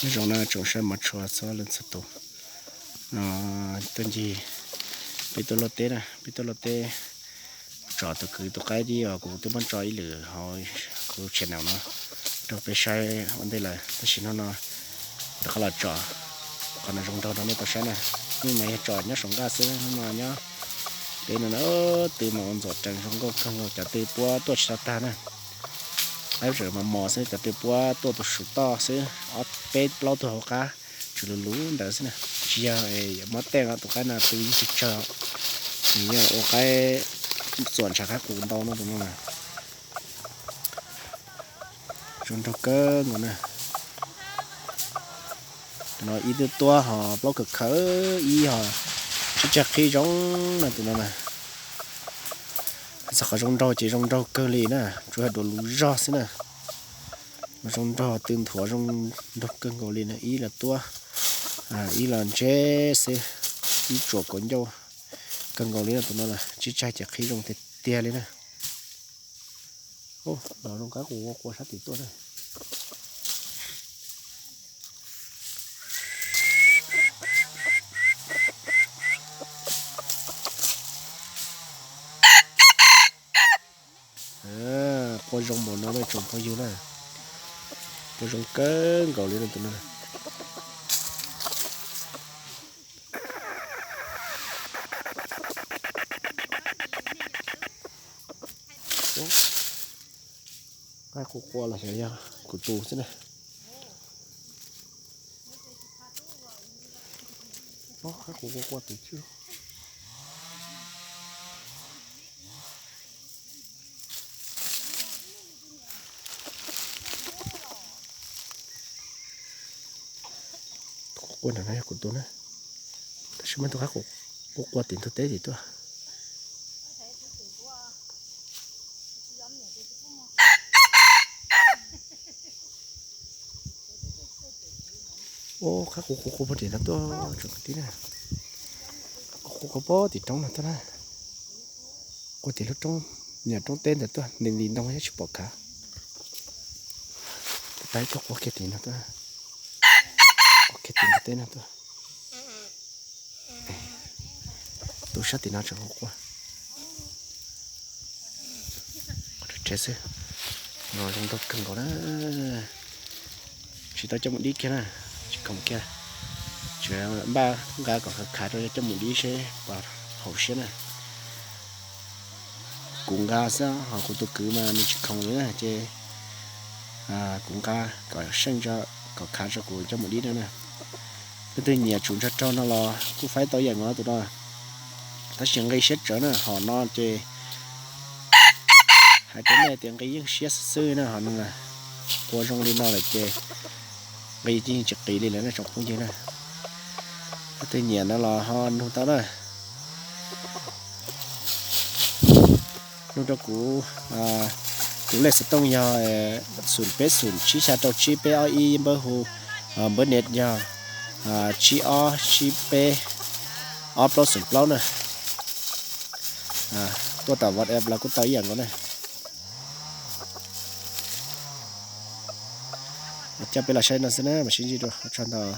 Nyob zoo na tsoom saib mov tshua txhua leej txhua tus. Tuaj ncig, peb tuaj luaj teb na, peb tuaj luaj teb tsom tus kwv tus qaib dib uas kuv twb muab tso ib lwm hauv kuv channel no rau peb saib ua ntej lawm, tab sis hnub no rov qab los tsom qhov no zoo nraug rau nej tau saib na. Hnub no yog tsom nyob saum nqaj xwb, hnub no nyob peb no na, twb mas ua ntxuam rees zoo nkauj kawg nkaus, cov twg puab tuaj tsis tau tag na. Qaib tseem mos mos xwb, cov twg puab tuaj tus saum toj xwb, ob peb plaub tug hauv qab tsuas luv luv ntawd xwb na. Tsis yog muab tej tus qaib no twb yeej tsis tsawg, nws yeej ua qaib txuam ntshav qaib qus ntau no tus no na. Zoo nraug kawg nkaus na. Tus no ib twb tuab ho plaub kawg khawv, ib ho tsib tsag qhib zoo na tus no na. Txog qhov zoo nraug ces zoo nraug kawg li na, tsuas yog duav luv zog xwb na. Zoo nraug tw nthuav zoo nraug kawg nkaus li na, ib los tuab, ib los ntse xwb, ib tsuam kaus ncauj kawg nkaus li na tus no na, tsib tsag ces qhib zoo tiag tiag li na. Los zoo qab qus qua sab tim tuaj na. Qua zoo npaum no na tsoom phooj ywg na, qua zoo kawg nkaus li no tus no. Qaib qus qua los xyov yog kuv tus xwb na. Qaib qus qua qua tus tswj. Tus qua no yog kuv tus na, tab sis muaj tus qaib qus qua qua tim ntug teb tim tuaj. Ua qaib qus qua qua puag tim no tuaj tsoom kwv tij na. Qua qua puag tim roob no tuaj na. Qua tim lub roob, niam roob teb ntawd tuaj, nws li ntoo thiab tsis pom khav. Tais tuaj qua kiag tim no tuaj, qua kiag tim ntug teb no tuaj. Tus sab tim no tseem qua qua. Qhov tsev xwb, no zoo nraug kawg nkaus na. Tsis tau coj mus dib kiag na, tsis khoom kiag. Tsuas npaj nqa kom khav khav rau coj mus dib seb puas haum siab na. Kuv nqa xwb, ho kuv tus kwv mas nws tsis khoom li na ces kuv nqa kom seej, kom khav rau kuv coj mus dib na. Leej twg nyiam tsum ntsag rog no los kuj faib tau ib yam nkaus tus no, tab sis nqi siab tsawv na, hom no ces hais rau nej tias nqi yeej siab xwb xwb na, hom no qua zoo li no lawm ces nqi yeej tsis qis li lawm na tsoom phooj ywg na. Leej twg nyiam no los ho nug tau na. Nug rau kuv, kuv lej xov tooj yog xoom peb xoom tsib xya rau tsib peb ob ib, npawb hu, npawb net yog tsib ob tsib peb ob plaub xoom plaub na. Tuaj tom WhatsApp los kuj tau ib yam nkaus na. Coj peb los saib no xwb na, mam sib ntsib dua, ua tsaug ntau.